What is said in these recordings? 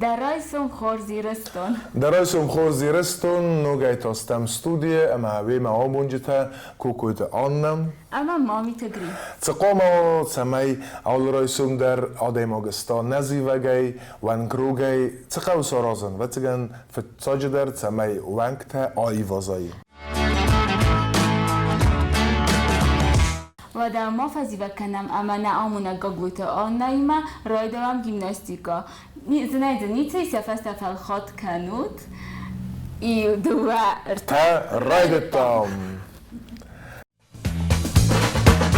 Дӕ райсом хорз, Ирыстон! Дӕ райсом хорз, Ирыстон! Ногӕй та стӕм студийы ӕмӕ уемӕ амонджытӕ Кокойты Аннӕ ӕмӕ Мамиты Гри. Цы хъуамӕ уа, цӕмӕй алы райсом дӕр адӕймаг ста нӕзивӕгӕй, уӕнгрогӕй, цы хъӕуы саразын, ӕвӕццӕгӕн, фыццаджыдӕр, цӕмӕй уӕнгтӕ аивазай. Уӕдӕ ма фӕзивӕг кӕнӕм ӕмӕ нӕ амонӕг Гаглойты Аннӕимӕ райдайӕм гимнастикӕ. Зынӕй дзы ницы и, сӕ фӕстӕ фӕлхатт кӕнут. Иу, дыууӕ, ӕртӕ. Райдыдтам!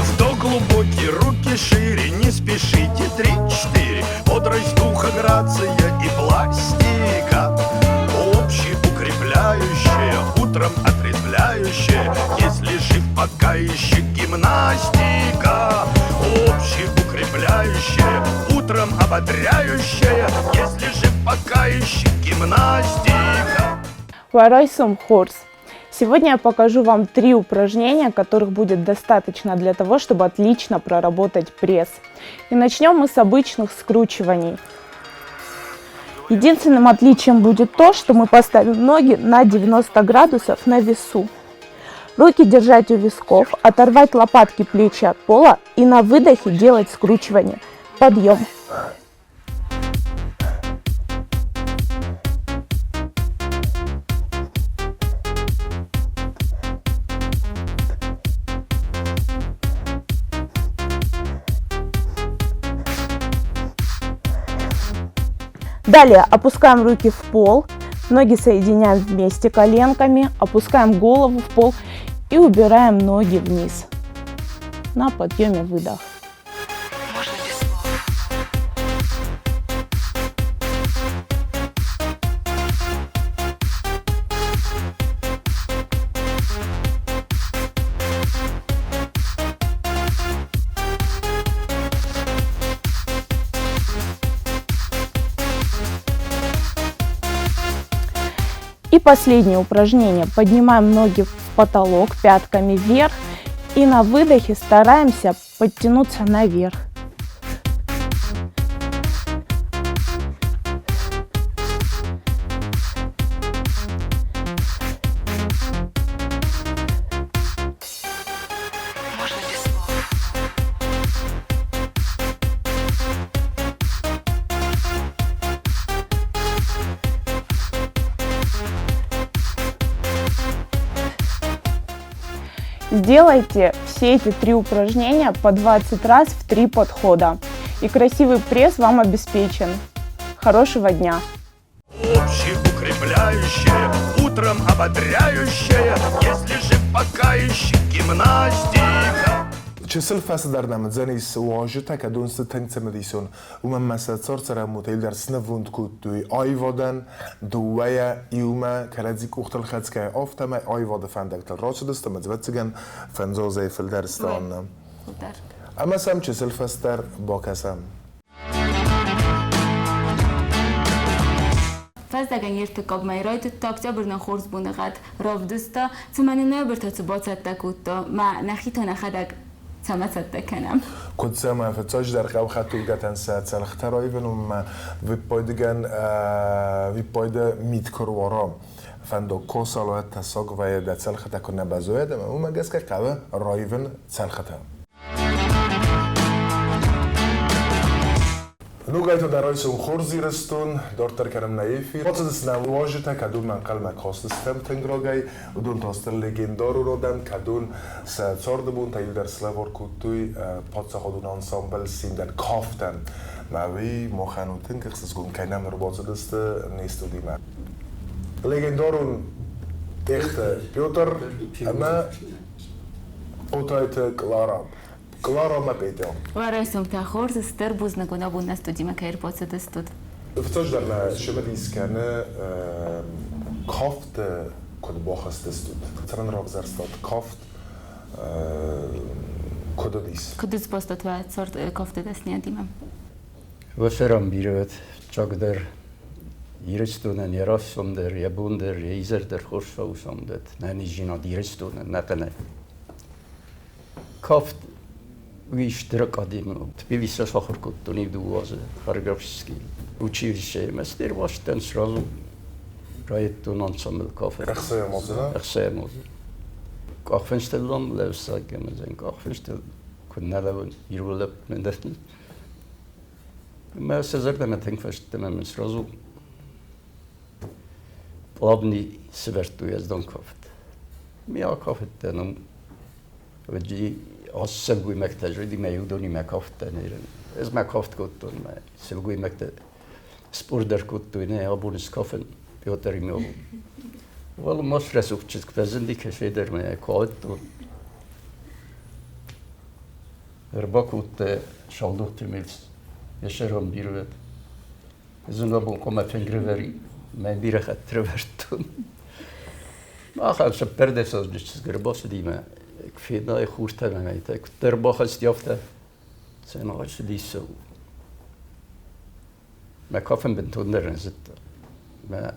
Вдох глубокий, руки шире, не спешите, три, четыре. Бодрость духа, грация и пластика. Общеукрепляющая, утром отрезвляющая, если жив пока еще гимнастика. Общеукрепляющая, утром ободряющая, если жив пока еще гимнастика. Уӕ хорз! Сегодня я покажу вам три упражнения, которых будет достаточно для того, чтобы отлично проработать пресс. И начнем мы с обычных скручиваний. Единственным отличием будет то, что мы поставим ноги на 90 градусов на весу. Руки держать у висков, оторвать лопатки, плечи от пола и на выдохе делать скручивание. Подъем. Далее опускаем руки в пол, ноги соединяем вместе коленками, опускаем голову в пол и убираем ноги вниз. На подъеме выдох. И последнее упражнение. Поднимаем ноги в потолок, пятками вверх. И на выдохе стараемся подтянуться наверх. Сделайте все эти три упражнения по 20 раз в 3 подхода. И красивый пресс вам обеспечен. Хорошего дня! Общеукрепляющая, утром ободряющая, если жив пока еще гимнастика. Чысыл фӕцыдӕр нӕм уыдзӕнис уазджытӕ, кӕдон сты тынг цымыдисон. Уымӕн ӕмӕ сӕ цард-цӕрӕнбонтӕ иу дӕр снывонд кодтой аивадӕн, дыууӕйӕ иумӕ кӕрӕдзи къухтыл хӕцгӕйӕ, афтӕмӕй аивады фӕндӕгтыл рацыдысты ӕмӕ, ӕвӕццӕгӕн, фӕндзазӕй фылдӕр сты Аннӕ. Ӕмӕ сӕм чысыл фӕстӕр бакӕсӕм. Фӕздӕгӕн йе ртыккаг мӕй райдыдта, октябрь нын хорз боныгъӕд равдыста. Цымӕ нын ноябрь цы бацӕттӕ кодта? Мӕ нӕхи та нӕхӕдӕг цӕмӕ цӕттӕ кӕнӕм? Куыд цӕмӕ, фыццаджыдӕр хъӕуы хӕдтулгӕтӕн сӕ цӕлхытӕ раивын, уымӕ виппайдыгӕн виппайды мит куы руара, фӕндаг косалуӕд, тӕссаг вӕййы, дӕ цӕлхытӕ куы нӕ баззайӕд, ӕмӕ уымӕ гӕсгӕ хъӕуы раивын цӕлхытӕ. Ногӕй та дӕ райсом хорз, Ирыстон! Дарддӕр кӕнӕм нӕ эфир. Бацыдысты уазджытӕ, кӕдон ӕнхъӕлмӕ кастыстӕм тынг рагӕй. Уыдон та сты легендарон адӕм, кӕдон сӕ царды бонтӕ иу дӕр слӕвар кодтой паддзахадон ансамбль Синдӕн кафтӕн. Мӕ уый махӕн у тынг ӕхсызгон, кӕй нӕм ӕрбацыдысты не студимӕ. Легендарон Тъехты Петр ӕмӕ Хъотайты Клара. Клара ӕмӕ Петя. Уӕ райсомтӕ хорз, стыр бузныг уын абон нӕ студимӕ кӕй ӕрбацыдыстут. Фыццаджыдӕр нӕ цымыдис кӕны кафты куыд бахызтыстут? Цӕмӕн равзӕрстат кафт? Куыд уыдис? Куыд сбастат уӕ цард кафты дӕсныйадимӕ? Уӕсӕрӕн бирӕ чагдӕр Ирыстонӕн йӕ райсом дӕр, йӕ бон дӕр, йӕ изӕр дӕр хорз фӕусӕндӕд. Нӕниздзинад Ирыстонӕн нӕхъӕнӕй. Кафт Уый стыр академи у. Тбилисы сахуыр кодтон иу дыууӕ азы хореографический училищейы ӕмӕ стервазтӕн сразу райдыдтон ансамбль кафын. Ӕхсӕйӕм азы, нӕ? Ӕхсӕйӕм азы. Къахфынстыл ам лӕвсаг ӕмӕ зӕн къахфынстыл куыд нӕ лӕууын, ирон лӕппу дӕр. Мӕ сӕ зӕрдӕмӕ тынг фӕстӕмӕ мын сразу пълавни сывӕрдтой ӕздон кафт. Ми акафыдтӕн ӕз сылгоймӕгтӕ зыди, уыдонимӕ кафттӕн. Ӕз мӕ кафт кодтон, мӕ сылгоймӕгтӕ спорт дӕр кодтой, нӕ абон скафын Петр имел. Вал ма рӕсугъд чызг фӕзынди кӕсӕйдӕр мӕ куы ауыдтон. Ӕрбакодта Шалдухты Мельс, йӕ сӕрон бирвӕт. Ӕз ын абон хъуамӕ фенгрывӕри, мӕ бирӕ хатт рӕвӕрдтон. Ахӕм цыппӕрдӕсаздзыд чызг ӕрбацыди мӕ куы фенай хуртӕ мӕ мӕйтӕ, куыддӕр бахӕцти, афтӕ цӕмӕй цыди цӕуы. Мӕ кафын бынтондӕр нӕ зыдта. Мӕ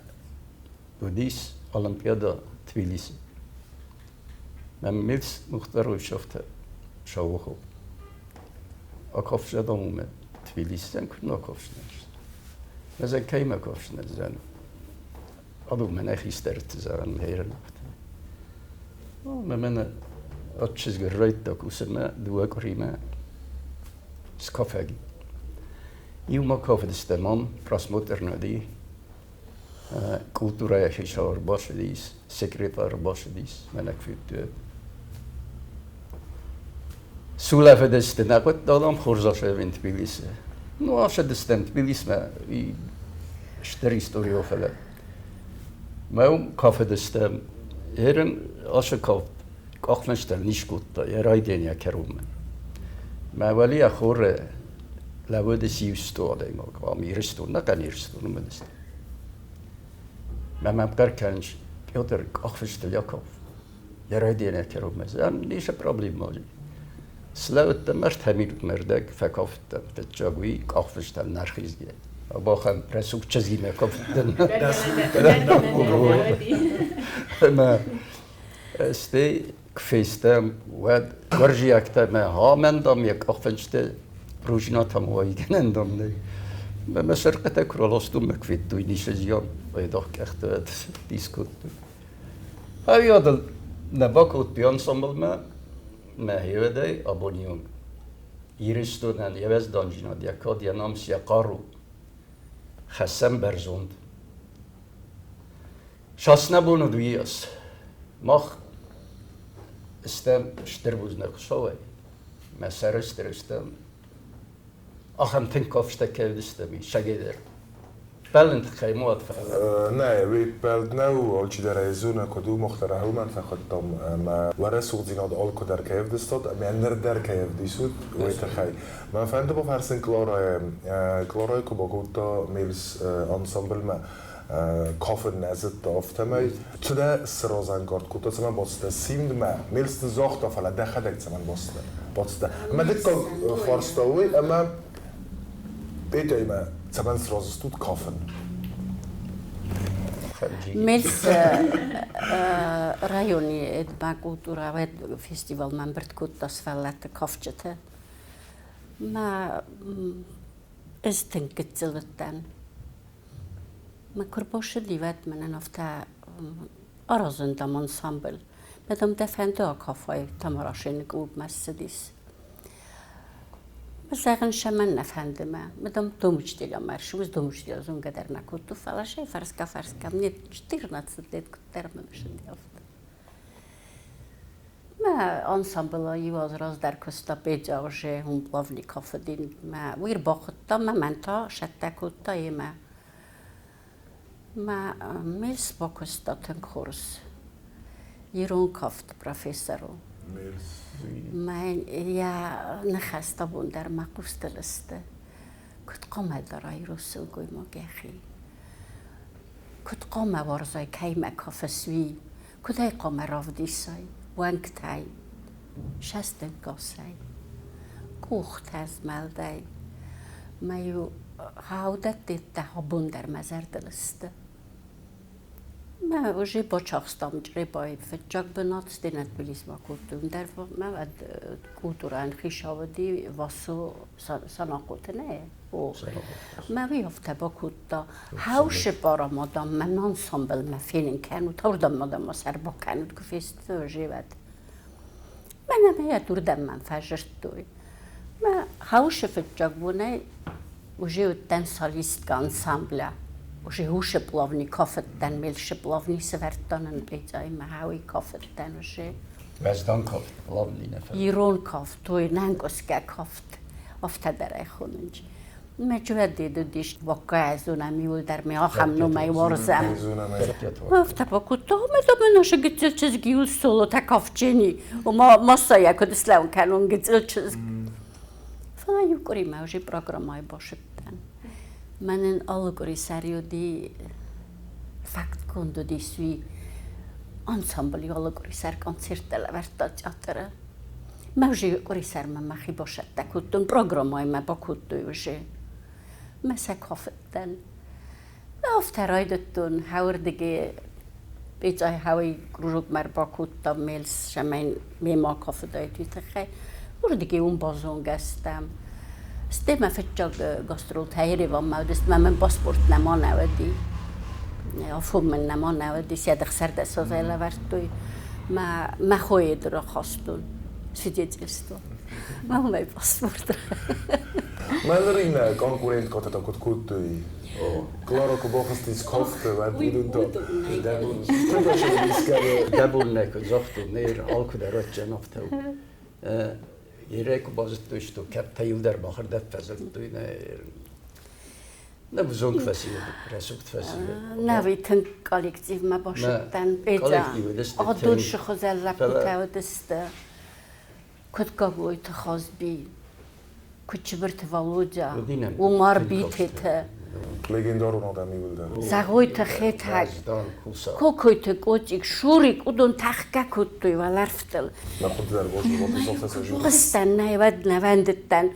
уыдис Олимпиада Тбилисы. Мӕ Мельс Мухтарович афтӕ саухыл. Акафсӕдам уымӕ Тбилисӕн куыд нӕ акафсынӕн. Ӕз кӕимӕ кафсынӕн Адон мӕнӕ хистӕрты зӕгъӕн хӕрын афтӕ. Мӕ мӕнӕ от чызг райдта кусынмӕ дыууӕ къуыримӕ скафӕги. Иумӕ кафыдыстӕм ам, просмотр нӕ культурӕйы хицау ӕрбацыдис, секретарь ӕрбацыдис, мӕнӕ куы федтой. Сулӕфыдысты нӕ хъуыддагам хорз асӕвин Тбилисы. Ну, ацыдыстӕм Тбилисмӕ, стыр истори у, фӕлӕ мӕ уым кафыдыстӕм. Ерын ацы кафт къахфынстӕн не скодта йӕ райдианӕй кӕронмӕ. Мӕ уӕлейӕ хоры лӕууыдис иу сто адӕймаг, ам Ирыстон, нӕхъӕн Ирыстоны уыдысты. Мӕ мӕм хъӕр кӕнынц, Петр, къахфысты Яков. Йӕ райдианӕй кӕронмӕ. Ницы проблема уыди. Слӕууыдтӕн ӕртӕ минутмӕ рдӕг, фӕкафыдтӕн. Фыццаг уый къахфыстӕн нӕ рхизгӕ. Абахӕн рӕсугъд чызгимӕ кафыдтӕн. Ӕмӕ стӕй куы фестӕм, уӕд гуырдзиӕгтӕ мӕ амӕн дам йӕ къахфынсты пружинатӕм уайгӕнӕн дам нӕй. Мӕ сӕркъытӕ куы раластон, мӕ куы федтой ницы зиан, айдагъ къӕхтӕ дис кодтой. Ӕви нӕ бакодтой ансамблмӕ мӕ хевӕдӕй абони онг. Иристонӕн йӕ уӕздандзинад, йӕ кад, йӕ намыс, йӕ хъару хӕссӕм бӕрзонд. Сас нӕ бон уыд уыйас. Мах стӕм стыр бузныг Хуыцауӕй. Мӕ сӕрыстыр стӕм. Ахӕм тынг кафстӕ кӕй уыдыстӕм, сӕгӕй дӕр. Ппӕлын тыххӕй ма уӕд Нӕ, уый ппӕлд нӕу, алчидӕр ӕй зоны, куыд у, мах дӕр ахӕмӕн фӕхуыдтам ӕмӕ уӕ рӕсугъддзинад алкуыдӕр кӕй ӕвдыстат ӕмӕ ныр дӕр кӕй ӕвдисут, уый тыххӕй. Мӕн фӕнды бафӕрсын Кларайы. Кларайы куы бакодта Мельс ансамблмӕ, кафын нӕ зыдта, афтӕмӕй. Цы дӕ цы разӕнгард кодта, цӕмӕн бацыдтӕ симдмӕ? Мельс дын загъта, фӕлӕ дӕхӕдӕг цӕмӕн бацыдтӕ? Ӕмӕ дыккаг фарста уый, ӕмӕ Петяимӕ цӕмӕн сразы стут кафын? Мельс райони ма культурӕ фестивалмӕ ӕмбырд кодта сывӕллӕтты кафджыты. Мӕ ӕз тынг гыццыл уыдтӕн. Мӕ куы рбацыди, уӕд мӕнӕн афтӕ аразын дам ансамбль. Мӕ дам дӕ фӕнды акафай, Тамарашены клубмӕ ссыдис. Зӕгъын сӕмӕн нӕ фӕнды мӕ. Мадам домучителя маршрут домучителя зонгӕ дӕр нӕ кодту, фӕлӕ сӕ фӕрсгӕ-фӕрсгӕ мне 14 лет куыддӕр мӕ мысыди афтӕ. Мӕ ансамблы иу аз раздӕр куыста Петя уже уым плавник кафыди. Мӕ уый ӕрбахуыдта мӕ, мӕн та сӕттӕ кодта йемӕ. Мӕ Мельс бакуыста тынг хорз. Ирон кафты профессор у. Мӕ йӕ ныхӕстӕ бон дӕр мӕ хъустыл сты. Куыд хъуамӕ дара ирон сылгоймаг йӕхи? Куыд хъуамӕ уарзай, кӕимӕ кафыс, уый? Куыд ӕй хъуамӕ равдисай уӕнгтӕй, сӕстӕнгасӕй, къухтӕ змӕлдӕй? Мӕ-иу хаудӕттӕ абон дӕр мӕ зӕрдыл сты. Мӕ уже бачахстам Чъребайы фыццаг бынат стенӕ Тбилисмӕ кодтой. Уым дӕр мӕ уӕд культурӕйӕн хицау уыди Васо Санахъоты, нӕ? О. Мӕ уый афтӕ бакодта. Хаусы парамадам мӕн ансамблмӕ фенын кӕнут, уырдӕм мадам мӕ сӕр бакӕнут, куы фесты уже уӕд. Мӕнӕ мӕ йӕ уырдӕм мӕм фӕзырдтой. Мӕ хаусы фыццаг бонӕй уже уыдтӕн солистка ансамбля. Уже усы плавни кафыдтӕн, мелшы плавни сывӕрдтон ын пъецъайы мӕ хауи кафыдтӕн уже. Уӕздан кафт, плавни нӕ фӕлӕ. Ирон кафт, ой, нӕнкъуысгӕ кафт, афтӕ дӕр ӕй хонынч. Мӕ чувӕддед уыдис баккаӕзонӕм иуылдӕр ме ахӕм номӕй уарзӕм. Афтӕ бакодта, ӕмӕ та мын ашы гыццыл чызг иу солотӕ кафджени, ома массӕйӕ куыд слӕуын кӕнон гыццыл чызг. Фӕлӕ иу къуыримӕ уже программӕйы басыдтӕн. Мӕнӕн алы къуыри сӕр уыди фактгонд уыдис уый ансамбль алы къуыри сӕр концерттӕ лӕвӕрдта театры. Мӕ уже къуыри сӕрмӕ мӕхи басӕттӕ кодтон, программӕйы мӕ бакодтой уже. Мӕ сӕ кафыдтӕн. Афтӕ райдыдтон хӕуырдыги пъецъай хӕуи кружокмӕ ӕрбакодтам мельс, цӕмӕй мемӕ кафыдаид, уый тыххӕй. Уырдыги уым базонгӕ стӕм. Стӕй мӕ фыццаг гастролтӕ Ереванмӕ уыдысты, мӕ мын паспорт нӕма нӕ уыди. Афон мын нӕма нӕ уыди, 116 азӕй лӕвӕрдтой. Мӕ мӕ хойы рахастон свидетельство. Мӕ уымӕй паспорт. Мӕ ныр иннӕ конкуренткӕтӕ куыд кодтой? Клара куы бахызтис кафты, уӕд уыдон та Дӕ бон нӕ куыд загътон, ныр алкуыдӕр адджын афтӕ у. Ерӕ куы базыдтой, что кӕдтӕ иу дӕр бахырдӕт фӕдзырдтой, нӕ нӕ взонг фӕсивӕд, рӕсугъд фӕсивӕд. Нӕ, уый тынг коллективмӕ басыдтӕн. Адон сыхуызӕн лӕппутӕ уыдысты. Куыд Гаглойты Хазби, куыд Чыбырты Володя, Умар Битеты. Легендарон адӕм иуылдӕр. Зӕгъойты Хетӕг, Кокойты Къотик, Шурик, уыдон тӕхгӕ кодтой уӕлӕрвтыл. Мӕ хъуыды дӕр Хъуыстӕн нӕ уӕд нӕ вӕндыдтӕн.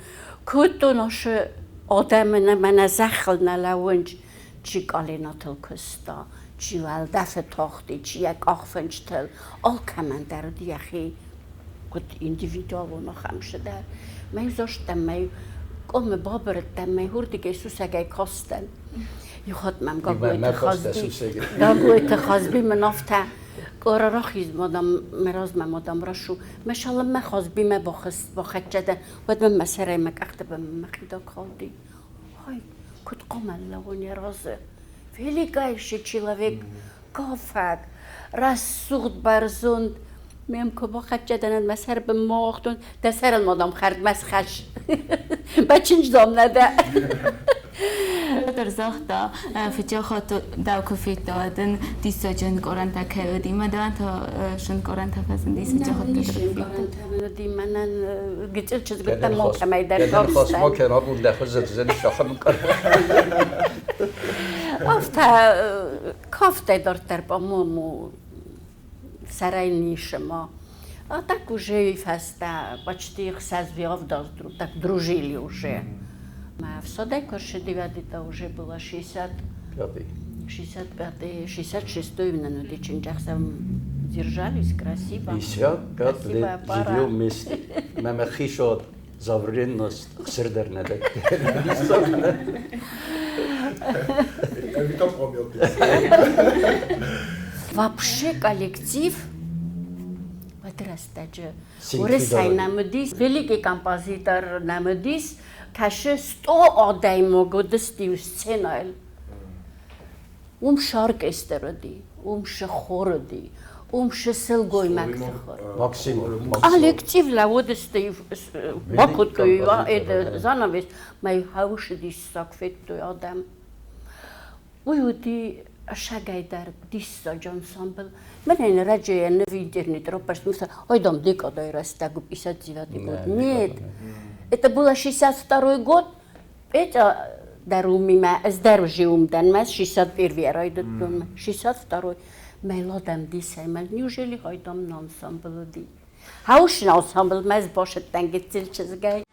Кодтон асы адӕмы мӕнӕ зӕххыл нӕ лӕууынч, чи къаленатыл куыста, чи уӕлдӕфы тахти, чи йӕ къахфынджытыл. Алкӕмӕн дӕр уыд йӕхи куыд индивидуалон ахӕм цыдӕр. Мӕ иузӕрдтӕн, мӕ къуымы бабырыдтӕн, мӕ уырдыгӕй сусӕгӕй кастӕн. Иу хатт мӕм Гаглойты Хазби, Гаглойты Хазби мын афтӕ Къора рахиз, мадам, мӕ размӕ, мадам, рашу. Мӕ саламмӕ Хазбимӕ бахӕццӕ дӕн, уӕд мӕм мӕ сӕрӕй мӕ къӕхты бынмӕ мӕхи дакалди. Ай, куыд хъуамӕ лӕууон йӕ разы? Великайший человек, кафӕг, рӕсугъд бӕрзонд. Мем куы бахӕццӕ дӕн, мӕ сӕр бынмӕ уагътон, дӕ сӕрыл мадам хӕрдмӕ схӕсс. Бачындздом нӕ дӕ. Петр загъта, фыццаг дӕу куы федта, уӕд ын диссаджы ӕнкъарӕнтӕ кӕй уыди. Мӕ дӕуӕн та ӕнкъарӕнтӕ фӕзынди, фыццаг хатт Петр куы федта. Уыди мӕнӕн гыццыл чызгуыдтӕ мо кӕмӕйдӕр Афтӕ кафтӕй дарддӕр, по-моему, сӕрӕй нисыма. А так уже и фӕстӕ почти 67 так дружили уже. В садӕй куы уже было 60 65 66 именно уыди чынджӕхсӕв держались красиво. 55 лет живем вместе. Мӕ хишод завренность хсырдӕр нӕ дӕтты. Вообще коллектив уӕды рӕстӕджы уырысӕй нӕм уыдис, великий композитор нӕм уыдис, кӕсы 100 адӕймаг уыдысты иу сценӕйыл. Уым шы оркестр уыди, уым шы хор уыди, уым шы сылгоймӕгты хор. Максимум. Коллектив лӕууыдысты, бакодтой это занавес, мӕ хаусы диссаг федтой адӕм. Уый уыди ӕсӕгӕйдӕр диссаджы ансамбль. Мӕнӕн раджы йӕ ныв интернет раппӕрст, ой, дам, декадӕй рӕстӕг 59 год. Нет, это было 62 год, Петя дӕр уымимӕ, ӕз дӕр уже уым дӕн, мӕ 61 райдыдтон, 62 мӕ ладӕм дисӕй, мӕ неужели хайдам на ансамбль уыди? Хаушин ансамбль мӕ ӕз басыдтӕн гыццыл чызгӕй.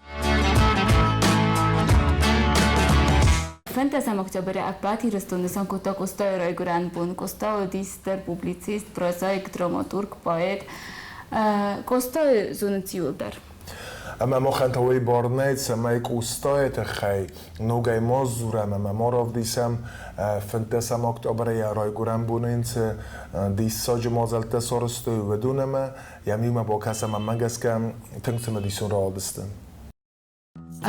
15 октябры ӕппӕт Ирыстон нысан кодта Къостайы райгуырӕн бон. Къоста уыдис стыр публицист, прозаик, драматург, поэт. Къостайы зонынц иуылдӕр. Ӕмӕ махӕн та уый бар нӕй, цӕмӕй Къостайы тыххӕй ногӕй ма сдзурӕм ӕмӕ ма равдисӕм 15 октябры йӕ райгуырӕн боны йын цы диссаджы мадзӕлттӕ сарӕзтой, уыдон ӕмӕ йӕм иумӕ бакӕсӕм ӕмӕ гӕсгӕ тынг цымыдисон рауадысты.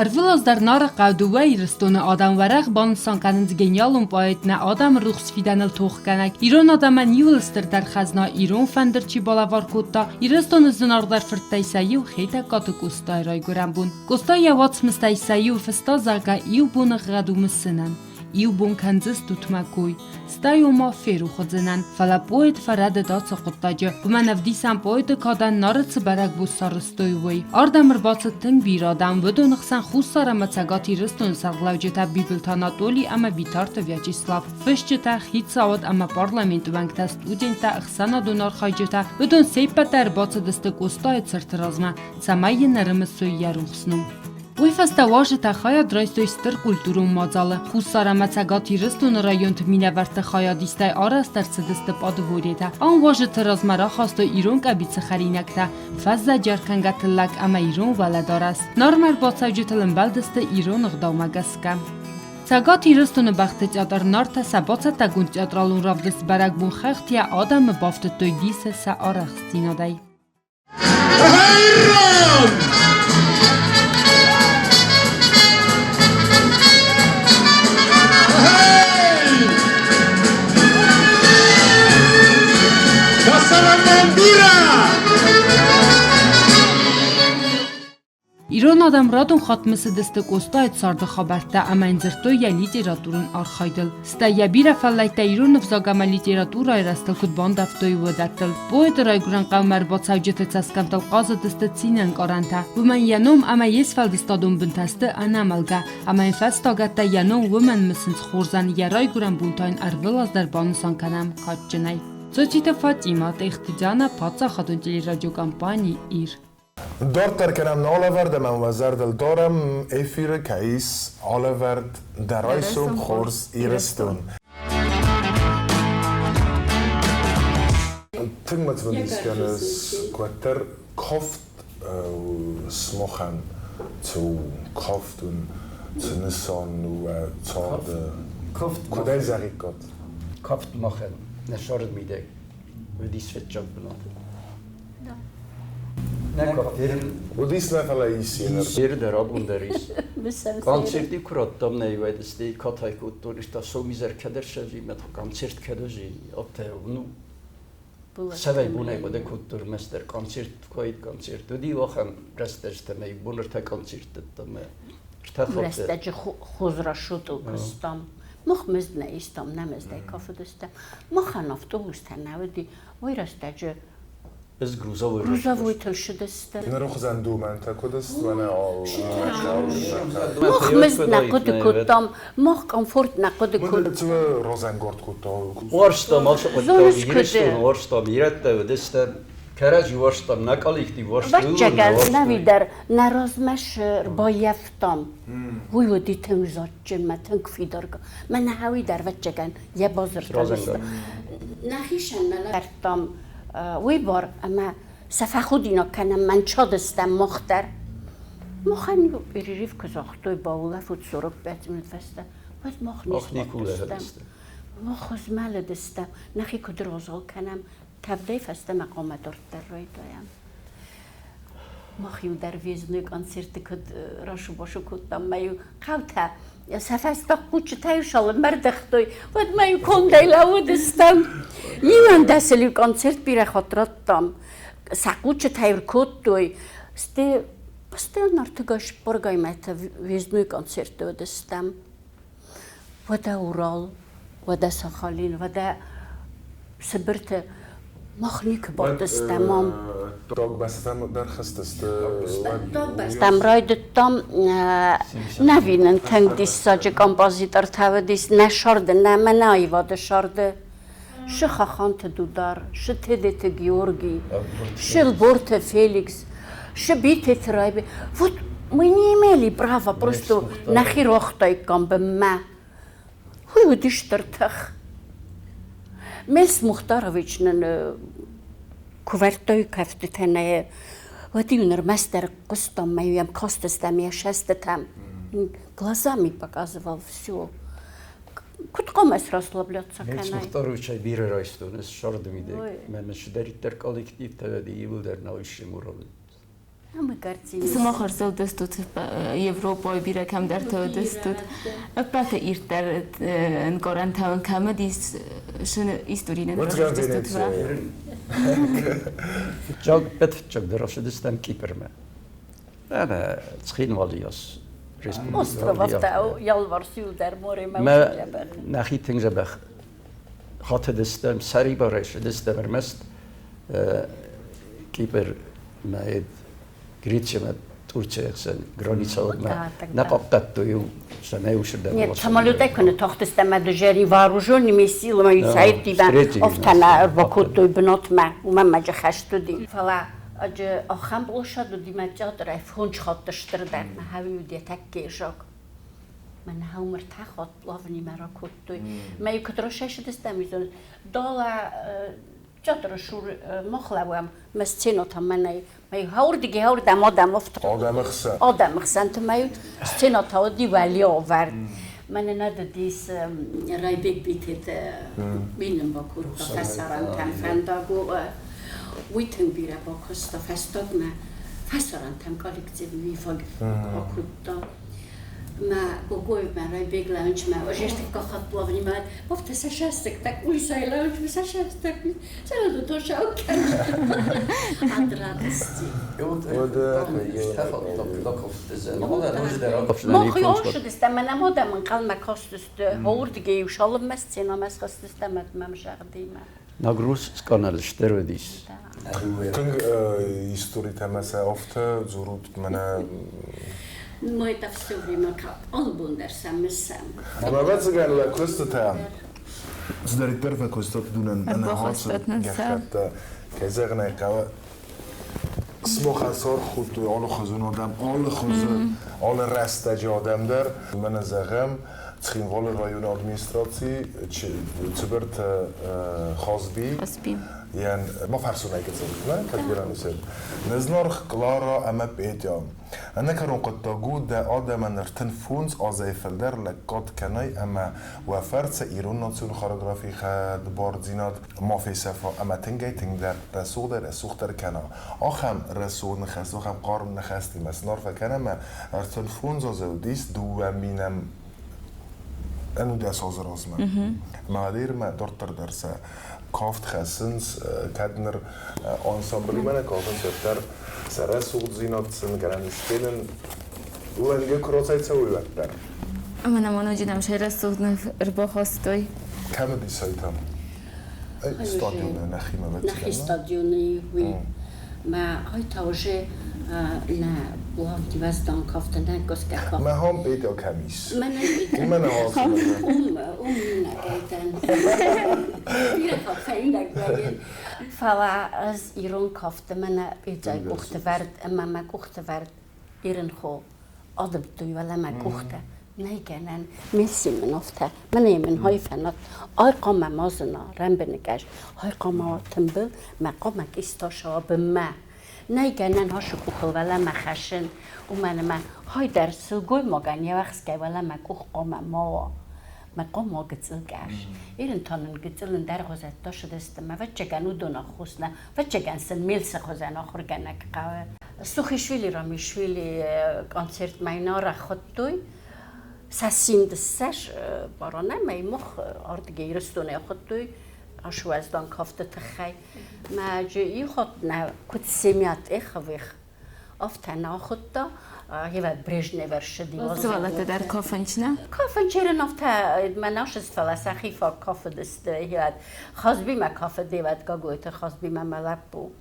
Ӕрвылаз дӕр Нарыхъӕу дыууӕ Ирыстоны адӕм уӕрӕх банысан кӕнынц гениалон поэт нӕ адӕмы рухс фидӕныл тохгӕнӕг, ирон адӕмӕн иууыл стырдӕр хӕзна ирон фӕндыр чи балӕвар кодта, Ирыстоны зынаргъдӕр фырттӕй сӕ иу Хетӕгкаты Къостайы райгуырӕн бон. Къоста йӕ уацмыстӕй сӕ иу фыста, зӕгъгӕ, иу боныгъӕд у мысынӕн. Иу бон кӕндзыстут мӕ кой, стӕй ома ферох уыдзынӕн, фӕлӕ поэт фӕрӕдыд ацы хъуыддаджы, уымӕн ӕвдисӕн поэты кадӕн Нары цы бӕрӕгбон сарӕзтой, уый. Ардӕм ӕрбацыд тынг бирӕ адӕм, уыдоны хсӕн Хуссар ӕмӕ Цӕгат Ирыстоны сӕргълӕуджытӕ Бибылты Анатоли ӕмӕ Битарты Вячеслав, фысджытӕ, хицауад ӕмӕ парламенты уӕнгтӕ, студенттӕ, ӕхсӕнадон архайджытӕ, уыдон се ппӕт дӕр ӕрбацыдысты Къостайы цырты размӕ, цӕмӕй йын ӕрымысой йӕ рухс ном. Уый фӕстӕ уазджытӕ хайад райстой стыр культурон мадзалы. Хуссар ӕмӕ Цӕгат Ирыстоны районты минӕвӕртты хайадистӕй арӕзт ӕрцыдысты пъадворетӕ. Ам уазджыты размӕ рахастой ирон къӕбицы хӕринӕгтӕ, фӕззӕджы ӕркӕнгӕ тыллӕг ӕмӕ ирон уӕлӕдарӕс. Нармӕ ӕрбацӕуджытыл ӕмбӕлдысты ирон ӕгъдаумӕ гӕсгӕ. Цӕгат Ирыстоны бӕхты театр Нартӕ сӕ бацӕттӕгонд театралон равдыст бӕрӕгбон хӕхтӕ адӕмы бафтыдтой дисы сӕ арӕхстдзинадӕй. Хайрон! Hey! Касарамандира! Ирон адӕм радон хатт мысыдысты Къостайы царды хабӕрттӕ ӕмӕ йын дзырдтой йӕ литературон архайдыл. Стӕй йӕ бирӕ фӕллӕйттӕ ирон ӕвзаг ӕмӕ литературӕйы рӕзтыл куыд бандӕвтой, уыдӕттыл. Поэты райгуырӕн хъӕумӕ ӕрбацӕуджыты цӕсгӕмттыл хъазыдысты цинӕнкъарӕнтӕ. Уымӕн йӕ ном ӕмӕ йе сфӕлдыстадон бынтӕ сты ӕнӕмӕлгӕ, ӕмӕ йын фӕстагӕттӕ йӕ ном уымӕн мысынц хорзӕн, йӕ райгуырӕн бон та йын ӕрвылаз дӕр банысан кӕнӕм кадджынӕй. Цоциты Фатимӕ, Тъехты Дианӕ, паддзахадон телерадиокомпани «Ир». Дарддӕр кӕнӕм нӕ алӕвӕрд ӕмӕ уӕ зӕрдыл дарӕм эфиры кӕй ис алӕвӕрд Дӕ райсом хорз, Ирыстон! Тынг мӕ цымыдис кӕныс, куыддӕр кафт смохӕн цы у, кафт уын цы нысан у уӕ царды? Куыд ӕй зӕгъиккат? Кафт махӕн нӕ царды мидӕг уыдис фыццаг бынаты. Нӕ квартиры Уыдис нӕ, фӕлӕ ис йе Серы дӕр абон дӕр ис. Концерти куы радтам нӕ иуӕй катай кодтон, та сомизӕр кӕдӕр сӕзимӕ концерт кӕдӕжи, оттӕ ну сӕвӕй бонӕй хъуыды кодтон ӕрмӕстдӕр концерт куы концерт уыди ахӕм рӕстӕджытӕ мӕ бон ӕртӕ концерт дӕттам ӕртӕ хатты. Рӕстӕджы хозрасчетыл куыстам. Мах мызд нӕ истам, нӕ мыздӕй кафыдыстӕм. Махӕн автобустӕ нӕ уыди. Уый рӕстӕджы Ӕз грузовой грузовой тылсыдысты. Ныры хуызӕн домӕнтӕ куыд сты, мӕнӕ Мах мызд нӕ хъуыды кодтам, мах комфорт нӕ хъуыды кодтам. Разӕнгард кодта. Уарзтам ацы хъуыддаг, Ирыстон уарзтам, ирӕттӕ уыдыстӕм, кӕрӕдзи уарзтам, нӕ коллектив уарзта. Ӕвӕццӕгӕн, нӕуи дӕр нӕ размӕ ӕрбаййӕфтам. Уый уыди тынг зондджын мӕ тынг фидар. Мӕнӕ уый дӕр, ӕвӕццӕгӕн, йӕ базыртӕ. Нӕхицӕн нӕ лӕвӕрдтам уый бар, ӕмӕ сӕ фӕхудинаг кӕнӕм, мӕн чадыстӕм мах дӕр. Махӕн-иу перерыв куы загътой, баулӕфут 45 минут фӕстӕ, уӕд мах не сбадтыстӕм. Мах змӕлыдыстӕм, нӕхи куыд розал кӕнӕм, тӕвдӕй фӕстӕмӕ хъуамӕ дарддӕр райдайӕм. Мах-иу дӕр въездной концерты куыд расу-басу кодтам, мӕ-иу хъӕутӕ сӕ фӕстаг хъуччытӕ-иу салынмӕ ӕрдӕгътой, уӕд ма-иу кондӕй лӕууыдыстӕм. Иуӕндӕсыл-иу концерт бирӕ хатт радтам. Сӕ хъуччытӕ-иу ӕркодтой. Стӕй постоянно ӕртыгай цыппӕргай мӕйтӕ въездной концертты уыдыстӕм. Уӕдӕ Урал, уӕдӕ Сахалин, уӕдӕ Сыбырты мах никуы бадтыстӕм ам. Догбӕстӕм дӕр хызтысты. Догбӕстӕм райдыдтам нӕ нын тынг диссаджы композитортӕ уыдис нӕ сӕрды, нӕ мӕнӕ аивады сӕрды. Шы Хаханты Дудар, шы Тедеты Георгий, шы Лборты Феликс, шы Битеты Райби. Вот мы не имели права просто нӕхи рохтаиккам бынмӕ. Уый уыди стыр тых. Мельс Мухтарович нын куы вӕрдтой кӕфтытӕ нӕ, уӕд-иу нырмӕстдӕр хъуыстам мӕ йӕм кастыстӕм йӕ сӕстытӕм. Глазами показывал все. Куыд хъуамӕ срасслабляться Мельс кӕнай? Мухтаровичӕй бирӕ райстон ӕз сӕрды мидӕг. Мӕ цыдӕриддӕр коллективтӕ уыди, иууылдӕр нал исӕм уровень. Сымах ӕрцӕудыстут Европӕйы бирӕ кӕмдӕрты уыдыстут. Ӕппӕты ирддӕр ӕнкъарӕнтӕ уын кӕм уыдис истори нын равдыстут? Фыццаг, ӕппӕт фыццагдӕр ацыдыстӕм Кипрмӕ. Ӕмӕ Цхинвалы ас республикӕ. Островӕгтӕ ялварс иуылдӕр моремӕ. Мӕ нӕхи тынг дзӕбӕх хатыдыстӕм, сӕрибарӕй цыдыстӕм ӕрмӕст Кипр мӕ Грецимӕ Турцийы ӕхсӕн границӕмӕ нӕ хъахъхъӕдтой, цӕмӕй уыцырдӕм. Нет, самолетӕй куы ныттахтыстӕм ӕмӕ дызӕри вооруженными силами саидтимӕ афтӕ ӕрбакодтой бынатмӕ, уымӕн ма джы хӕст уыди. Фӕлӕ аджы ахӕм площад уыди мӕ театрӕй фондз хатты стырдӕр, мӕ хауи уыди тӕккӕ заг. Мӕнӕ хау ӕртӕ хатт плавнимӕ ракодтой. Мӕ куыд расайсыдыстӕм, дала театры сур махлӕуӕм, мӕ сценӕтӕ мӕнӕй мӕ хаурдыги хаурдӕм адӕм Адӕмы хсӕн. Адӕмы хсӕнты мӕ сценӕтӕ уыди уӕле ӕвӕрд. Мӕнӕ нӕ дыдис Райбек Битеты минын бакодта фӕсарӕнтӕм фӕндаг. Уый тынг бирӕ бакуыста фӕстагмӕ фӕсарӕнтӕм коллективы акодта. Мӕ Гогоевмӕ, Райбек лаунчмӕ, ожештыкка хаттлавнимӕ, Офта сашастык, уисай лаунчмӕ сашастык, сразу тоже От радости. Мах ёшыдыстӕм, мӕнӕ модӕм ӕнхъӕлмӕ кастысты, уырдыгӕй иу салынмӕ сценӕмӕ схызтыстӕм ӕмӕ зӕгъдимӕ. Нагруз канал стыр уыдис. Тынг историтӕ мӕ сӕ афтӕ дзурут мӕнӕ. Мы это все время как албон дӕр сӕ мысӕм. Ӕвӕццӕгӕн уӕ куыстытӕ цыдӕриддӕр фӕкуыстат дунӕн ӕнӕхъӕцы гӕххӕттӕ, кӕй зӕгъын ӕй хъӕуы, сымахӕн саргъ кодтой алыхуызон адӕм, алыхуызы, алы рӕстӕджы адӕм дӕр. Мӕнӕ зӕгъӕм, Цхинвалы районы администраци Цыбырты Хазби йӕн ма фӕрсунӕй кӕцӕй кӕд берӕ Нызларгъ Клара ӕмӕ Петя. Ӕнӕкӕрон хъуыддаг у, дӕ адӕмӕн 35 азӕй фылдӕр лӕггад кӕнай ӕмӕ уӕ фӕрцы ирон национ хореографийы хӕдбардзинад ма фесӕфа ӕмӕ тынгӕй-тынгдӕр рӕсугъдӕй-рӕсугъддӕр кӕна. Ахӕм рӕсугъд ныхас, ахӕм хъарм ныхӕстимӕ сын арфӕ кӕнӕм ӕмӕ 35 азы уыдис 2 000 19 азы размӕ. Мӕ дарддӕр дӕр сӕ кафт хӕссынц, кӕд ныр ансамблимӕ нӕ кафынц, уӕддӕр сӕ рӕсугъддзинад сын гӕнӕн ис фенын, уӕнгӕ куы рацӕйцӕуой, уӕддӕр. Ӕмӕ нӕм ноджы нӕм сӕ рӕсугъд ныв ӕрбахастой. Кӕм уыдис сайтан? Стадионы нӕхимӕ. Нӕхи стадионы уый. Мӕ ай та уже нӕ Владивосток кафтынӕн гӕсгӕ кафт. Мӕ хом Петя кӕм ис? Мӕнӕ Ум иунӕгӕй дӕн. Бирӕ хатт фӕиунӕг вӕййын. Фӕлӕ ӕз ирон кафты мӕнӕ Петяйы къухты вӕрд ӕмӕ мӕ къухты вӕрд Ирынхо адымдтой уӕлӕ мӕ къухтӕ. Нӕй гӕнӕн, Месси мын афтӕ, мӕнӕ мын хай фӕнат, ай хъуамӕ ма зына, рӕмбыныкъӕс, ай хъуамӕ уа тымбыл, мӕ хъуамӕ кисташа бынмӕ. Нӕй гӕнӕн ашы къухыл уӕлӕмӕ хӕссын, уымӕн ӕмӕ хай дӕр сылгоймагӕн йе уӕхскӕй уӕлӕмӕ къух хъуамӕ ма уа. Мӕ хъуамӕ уа гыццыл къӕс. Ирын та нын гыццыл ӕндӕргъуызӕттӕ сыдысты, мӕ ӕвӕццӕгӕн уыдон аххос нӕ, ӕвӕццӕгӕн сын Мелсы хуызӕн ахуыргӕнӕг хъӕуы. Сухишвили Рамишвили концертмӕ йын арӕх хуыдтой. Сӕ симд ссӕс баронӕ мӕ мах ардыгӕй Ирыстонӕй хуыдтой ас уӕздан кафты тыххӕй. Мӕ иу хатт нӕ куыд семья Тъеховых, афтӕ нӕ ахуыдта. Евӕ Брежнев ӕрсыди. Сывӕллӕттӕ дӕр кафынч, нӕ? Кафынч ерын афтӕ мӕ нашыст, фӕлӕ сӕхи фаг кафыдысты. Евӕ Хазбимӕ кафыд Евӕ Гаглойты Хазбимӕ мӕ лӕппу.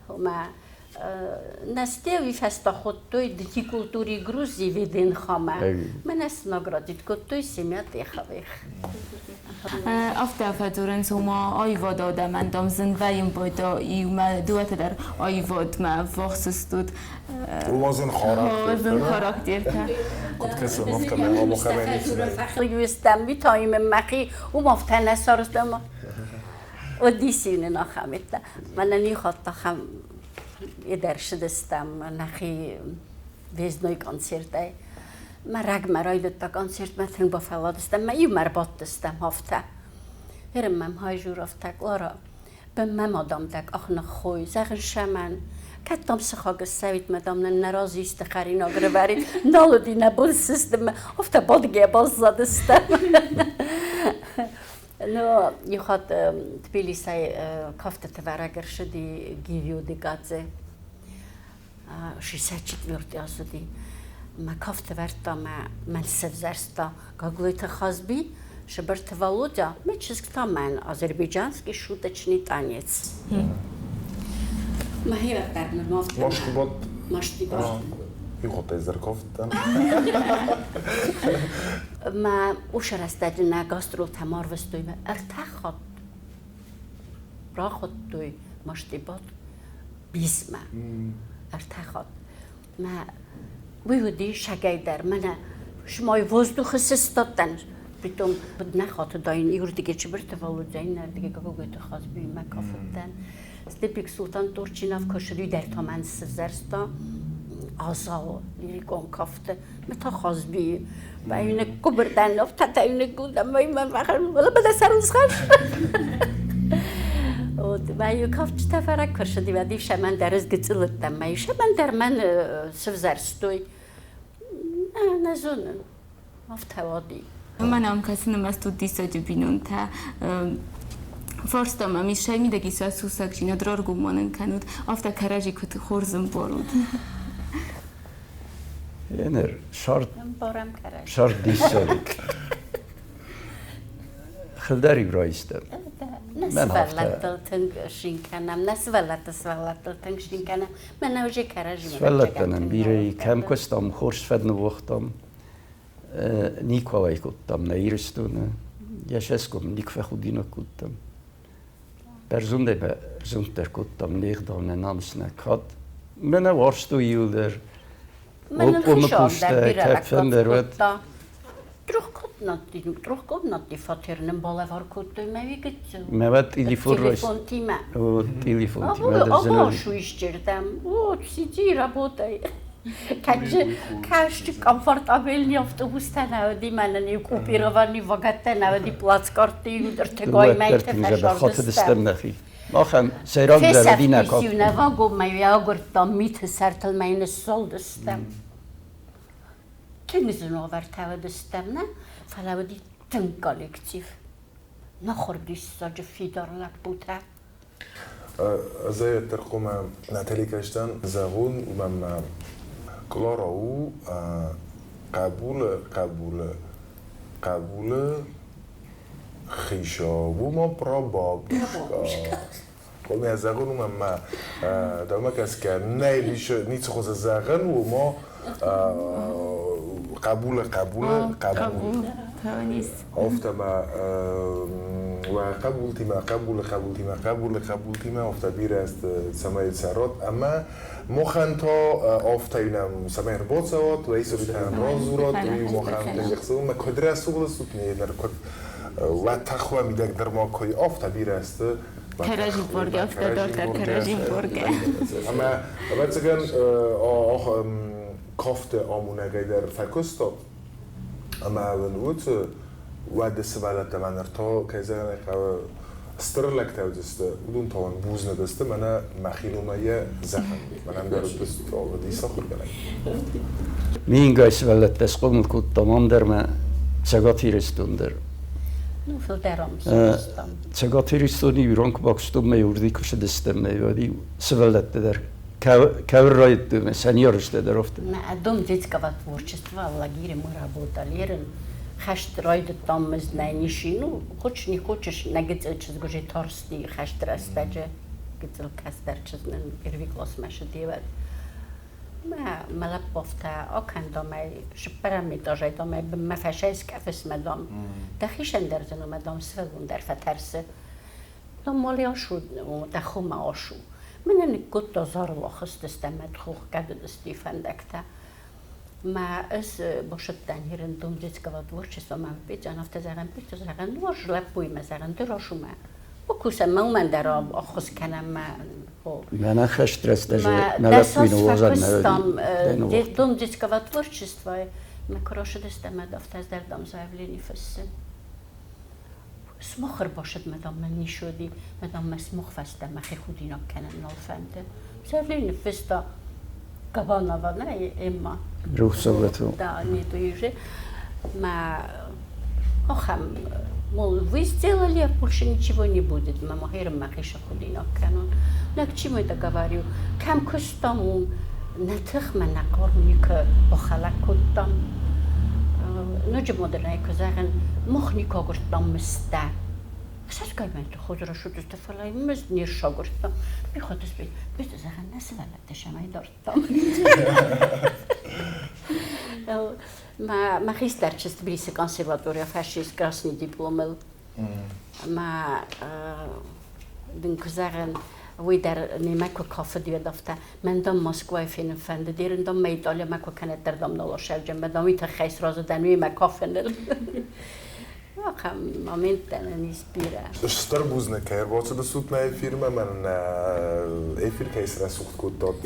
Мӕ Нас фӕстӕ хуыдтой Дни культуры Грузии ВДНХ-мӕ. Мӕнӕ сын наградить кодтой семья Теховых. Афтӕ фӕдзурынц, ома аивады адӕмӕн, дам, зын вӕййын байда иумӕ дыууӕтӕ дӕр аивадмӕ ӕввахс стут. Ома зын характертӕ. Зын характертӕ. Куыд кӕсӕм, афтӕмӕй амохӕмӕй ницы Юстам митаимӕ мӕхи уым афтӕ нӕ сарӕзтам. Одиссейны ахӕметтӕ. Мӕнӕн иу хатт ахӕм ӕдӕрсыдыстӕм нӕхи въездной концертӕй. Мӕ рагмӕ райдыдта концертмӕ, тынг бафӕлладыстӕм, мӕ иумӕ ӕрбадтыстӕм афтӕ. Ерын мӕм хайжур афтӕ, Клара, бынмӕ ма дам дӕ къах ныххой, зӕгъын сӕмӕн. Кӕд дам сыхаг ссӕуид мӕ дам нын нӕ разы исты хӕринаг рывӕрид, нал уыди нӕ бон сыстынмӕ, афтӕ бадгӕ баззадыстӕм. Ну, иу хатт Тбилисӕй кафтыты вӕрӕг ӕрсыди Гивио Декадзе. 64 азыди. Мӕ кафты вӕрдта мӕ мӕн сӕвзӕрста Гаглойты Хазби, Сыбырты Володя, мӕ чызг та мӕн азербайджанский шуточный танец. Мӕхи дӕр нырма Маштибат. Маштибат. Иухатт зӕркафттӕн. Мӕ уыцы рӕстӕджы нӕ гастролтӕм арвыстой мӕ ӕртӕ хатт рахуыдтой Маштибат бисмӕ. Ӕртӕ хатт. Мӕ уый уыди сагӕй дӕр. Мӕнӕ смой воздухы сыстадтӕн. Притом нӕ хатыдаин иуырдыгӕй Чыбырты Володя, иннӕрдыгӕй Гогойты Хазбиимӕ кафыдтӕн. Степик Султан Турчинов куы дӕр та мӕн сывзӕрста Азау лирикон кафты. Мӕ та Хазбийы. Мӕ гуыбырдӕн ӕфтӕтӕ ныггуылдӕн мӕ сӕрыл схӕс. Вот, мӕ кафджытӕ фӕраг куы рцыди, сӕмӕн дӕр ӕз гыццыл уыдтӕн, мӕ сӕмӕн дӕр мӕн сывзӕрстой. Нӕ зонын, афтӕ уади. Мӕн ам кӕсын ӕмӕ стут диссаджы бинонтӕ. Фарста мӕм ис, сӕ мидӕг ис сусӕгдзинад раргом ма нын кӕнут, афтӕ кӕрӕдзи куыд хорз ӕмбарут. Енер, сӕрд, сӕрд диссаг. Хылдӕриг райстӕм. Нӕ сывӕллӕттыл тынг цин кӕнӕм, нӕ сывӕллӕтты сывӕллӕттыл тынг цин кӕнӕм. Мӕнӕ уже кӕрӕдзимӕ. Сывӕллӕттӕн бирӕ кӕм куыстам, хорз фӕд ныууагътам. Никуы кодтам нӕ Ирыстоны. Йӕ сӕсгом никуы фӕхудинаг кодтам. Бӕрзондӕй бӕрзонддӕр кодтам не гъдау, нӕ намыс, нӕ кад. Мӕнӕ уарзтой иуылдӕр. Обкомы кустӕ, кӕдфӕндӕр уӕд. Трехкомнатный фатер нын балӕвар кодтой мӕ гыццыл. Мӕ уӕд телефон Телефонтимӕ. Телефонтимӕ. Або шуисчердӕм. Вот, сиди, работай. Кӕджы кӕсчы комфортабельный автобустӕ нӕ уыди, мӕнӕн иу купированный вагӕттӕ нӕ уыди, плацкартты иу ӕртыгай мӕйтӕ фӕсардыстӕм. Нӕхи. Махӕн сӕйрагдӕр уыди нӕ Фесӕфтис-иу нӕ вагонмӕ, агуырдтам миты сӕртыл мӕ ныссалдыстӕм. Тынг зын уавӕртӕ уыдыстӕм, нӕ, фӕлӕ уыди тынг коллектив. Нахуыр диссаджы фидар лӕппутӕ. Ӕз ӕддӕр хъуамӕ Натали кастӕн зӕгъон, уымӕн мӕ Клара у хъӕбулы хъӕбулы хъӕбулы хицау, уымӕ прабабушка. Хъуамӕ зӕгъон, уымӕн мӕ дӕумӕ гӕсгӕ нӕй ницы хуызы зӕгъӕн, уымӕ хъӕбулы хъӕбулы хъӕбул. Афтӕ ма уӕ хъӕбултимӕ, хъӕбулы хъӕбултимӕ, хъӕбулы хъӕбултимӕ афтӕ бирӕ сты, цӕмӕй цӕрат ӕмӕ махӕн та афтӕ нӕм цӕмӕй ӕрбацӕуат, уӕ историтӕн радзурат, уый махӕн тынг ӕхцон. Куыд рӕсугъд стут, не ныр куыд уӕ тӕхуӕ мидӕг нырма куы афтӕ бирӕ сты. Кӕрӕдзи боргӕ, афтӕ дарддӕр кӕрӕдзи боргӕ. Ӕмӕ ӕвӕццӕгӕн кафты амонӕгӕй дӕр фӕкуыстат. Ӕмӕ уын уыцы уӕды сывӕллӕттӕ мӕ ныр та, кӕй зӕгъын ӕй хъӕуы, стыр лӕгтӕ уыдысты, уыдон та уын бузныг сты, мӕнӕ мӕхи номӕй йӕ зӕгъын. Мӕнӕн дӕр уыдис ахуыргӕнӕг. Мингай сывӕллӕттӕ схъомыл кодтам ам дӕр мӕ Цӕгат Ирыстон дӕр. Ну, фылдӕр ам цыдыстӕм. Цӕгат Ирыстоны ирон куы бакуыстон, мӕ уырдыг куы цыдыстӕм, нӕ уӕд-иу сывӕллӕттӕ дӕр кӕвыр райдыдтой мӕ сӕ ниарызтӕ дӕр афтӕ. На Дом детского творчества в лагере мы работали. Ерын хӕст райдыдтам мызднӕ ниши. Ну, хочешь не хочешь, нӕ гыццыл чызг уже тарсти хӕсты рӕстӕджы. Гыццыл кӕстӕр чызг нын первый классмӕ сыди, уӕд. Мӕ мӕ лӕппу афтӕ акӕн, дам ӕй, цыппӕрӕм этажӕй, дам ӕй бынмӕ фӕсайскъӕфыс мӕ, дам, дӕхицӕн дӕр зын у, мӕ, дам, сывӕллон дӕр фӕтӕрсы. Дам, мали ашу, дӕ хомӕ ашу. Мӕнӕ ныккодта Зарыл ахызтыстӕм ӕд хох гӕдыдысты фӕндӕгтӕ. Мӕ ӕз башыдтӕн ерын дом детского творчества мӕ Петян афтӕ зӕгъӕн, Петя зӕгъӕн, ну ӕз лӕппуимӕ зӕгъӕн, ды расумӕ. Бакусӕм, мӕ уымӕн дӕр ӕххуыс кӕнӕм мӕ Мӕнӕ хӕст рӕстӕджы мӕ лӕппуйы ныууадзӕн нӕ Дом детского творчества мӕ куы рашыдыстӕм, ӕд афтӕ ӕз дӕр дам заявление фыссын. Смох ӕрбашыд, мӕ дам, мӕн ницы уыди, мӕ дам, мӕ смох фӕстӕ мӕхи худинаг кӕнын нал фӕнды. Заявление ныффыста Кабанова, нӕ, Эмма. Рухсовату. Да, нету уже. Мӕ ахӕм, мол, вы сделали, а больше ничего не будет. Мӕ махерым мӕхи худинаг кӕнон. На к чему это говорю? Кӕм куыстам, уым нӕ тых мӕ нӕ хъару никуы бахӕлӕг кодтам. Ноджы модернӕй куы зӕгъын, мах никуы агуырдтам мыздтӕ. Сӕсгаймӕнты хорз рӕсугъд фӕлӕ мызд не сагуырдтам. Михоты беты зӕгъӕн, нӕ сывӕллӕттӕ сӕмӕй дардтам. Мӕ хистӕр чызг Тбилисы консерваторийӕ фӕсис красный дипломыл. Мӕ дын куы зӕгъын, уый дӕр немӕ куы кафыд, уӕд афтӕ, мӕн дам Москвайы фенын фӕнды, дерын дам мӕ Италиямӕ куы кӕнӕд дӕр дам нал асӕвджын, мӕ дам уый тыххӕй сразы дӕн уыимӕ кафыныл. Ахӕм моменттӕ нын ис бирӕ. Стыр бузныг, кӕй ӕрбацыдыстут нӕ эфирмӕ, мӕн эфир кӕй срӕсугъд кодтат.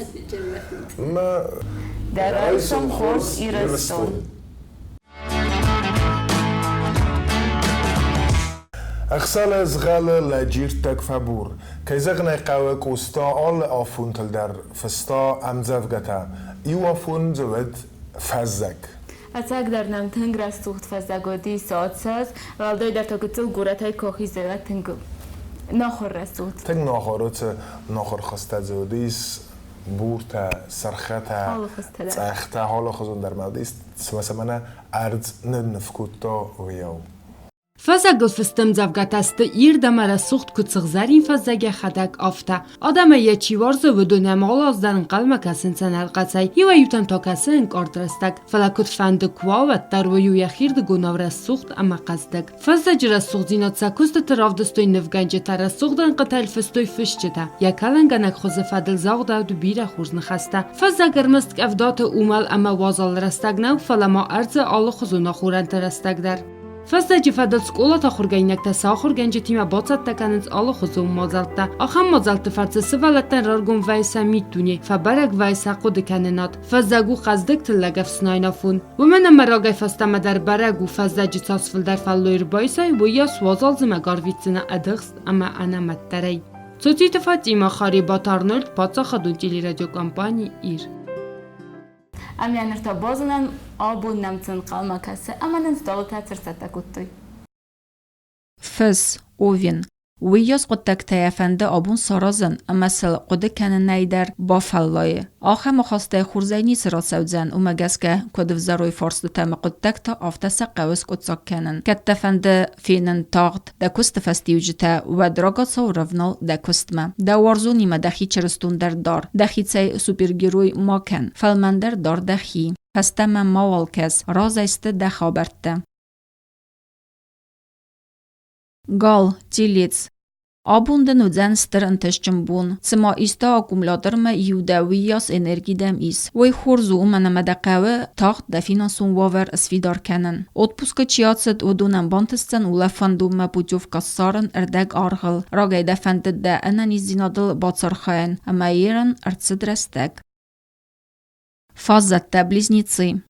Мӕ Дӕ райсом хорз, Ирыстон! Ӕхсӕлы згъӕлы лӕджирттӕг фӕбур. Кӕй зӕгъын ӕй хъӕуы, Къоста алы афонтыл дӕр фыста ӕмдзӕвгӕтӕ. Иу афон дзы уыд фӕззӕг. Ӕцӕгдӕр нӕм тынг рӕсугъд фӕззӕг уыди соцсӕз, уӕлдайдӕр та гыццыл горӕтӕй кохизӕгӕ тынг нахуыр рӕсугъд. Тынг нахуыр уыцы нахуыр хуызтӕ дзы уыдис, буртӕ, сырхытӕ, цъӕхтӕ, алыхуызон дӕр ма уыдис, цыма сӕ мӕнӕ ӕрдз нынныв кодта, уыйау. Фӕззӕгыл фыст ӕмдзӕвгӕтӕ сты ирд ӕмӕ рӕсугъд куыд сыгъзӕрин фӕззӕг йӕхӕдӕг, афтӕ. Адӕмӕй йӕ чи уарзы, уыдон ӕм алы аз дӕр ӕнхъӕлмӕ кӕсынц ӕнӕрхъӕцӕй, иуӕй-иутӕм та кӕсы ӕнкъард рӕстӕг. Фӕлӕ куыдфӕнды куы уа, уӕддӕр уый у йӕхирдыгонау рӕсугъд ӕмӕ хъӕздыг. Фӕззӕджы рӕсугъддзинад сӕ куыстыты равдыстой нывгӕнджытӕ, рӕсугъд рӕнхъытӕ ӕлфыстой фысджытӕ. Йӕ кӕлӕнгӕнӕг хуызы фӕдыл загъдӕуыд бирӕ хорз ныхӕстӕ. Фӕззӕг ӕрмӕст къӕвдаты уымӕл ӕмӕ уазал рӕстӕг нӕу, фӕлӕ ма ӕрдзы алыхуызон ахорӕнты рӕстӕг дӕр. Фӕззӕджы фӕдыл скъолаты ахуыргӕнинӕгтӕ сӕ ахуыргӕнджытимӕ бацӕттӕ кӕнынц алыхуызон мадзӕлттӕ. Ахӕм мадзӕлтты фӕрцы сывӕллӕттӕн раргом вӕййы сӕ миддуне, фӕбӕрӕг вӕййы сӕ хъуыдыкӕнынад. Фӕззӕг у хъӕздыг тыллӕг ӕфснайынафон. Уымӕн ӕмӕ рагӕй фӕстӕмӕ дӕр бӕрӕг у, фӕззӕджы цас фылдӕр фӕллой ӕрбайсай, уыйас уазал зымӕг арвитдзынӕ ӕдыхст ӕмӕ ӕнӕмӕтдӕрӕй. Цоциты Фатимӕ, Харебаты Арнольд, паддзахадон телерадиокомпани «Ир». Ӕмӕ ныр та базонӕм, абон нӕм цы ӕнхъӕлмӕ кӕсы ӕмӕ нын стъалытӕ цы рцӕттӕ кодтой. Фыс, Овен. Уыйас хъуыддӕгтӕ йӕ фӕнды абон саразын ӕмӕ сыл хъуыды кӕнынӕй дӕр бафӕллайы. Ахӕм ахастӕй хорзӕй ницы рацӕудзӕн, уымӕ гӕсгӕ, куыд ӕвзарой фарстытӕ ӕмӕ хъуыддӕгтӕ, афтӕ сӕ хъӕуы скъуыддзаг кӕнын. Кӕд дӕ фӕнды фенын тагъд дӕ куысты фӕстиуджытӕ, уӕд рагацау рӕвнал дӕ куыстмӕ. Дӕ уарзонимӕ дӕхи чырыстондӕр дар, дӕхицӕй супергерой ма кӕн, фӕлмӕндӕр дар дӕхи. Фӕстӕмӕ мауал кӕс, разӕй сты дӕ хабӕрттӕ. Гал, телец. Абон дын уыдзӕн стыр ӕнтыстджын бон. Цыма исты аккумулятормӕ иу дӕ уыйас энерги дӕм ис. Уый хорз у, уымӕн ӕмӕ дӕ хъӕуы тагъд дӕ финансон уавӕр сфидар кӕнын. Отпускы чи ацыд, уыдонӕн бантысдзӕн улӕфӕндонмӕ путевкӕ ссарын ӕрдӕг аргъыл. Рагӕй дӕ фӕндыд дӕ ӕнӕниздзинадыл бацархайын, ӕмӕ ерын ӕрцыд рӕстӕг. Фаззӕттӕ близнецы.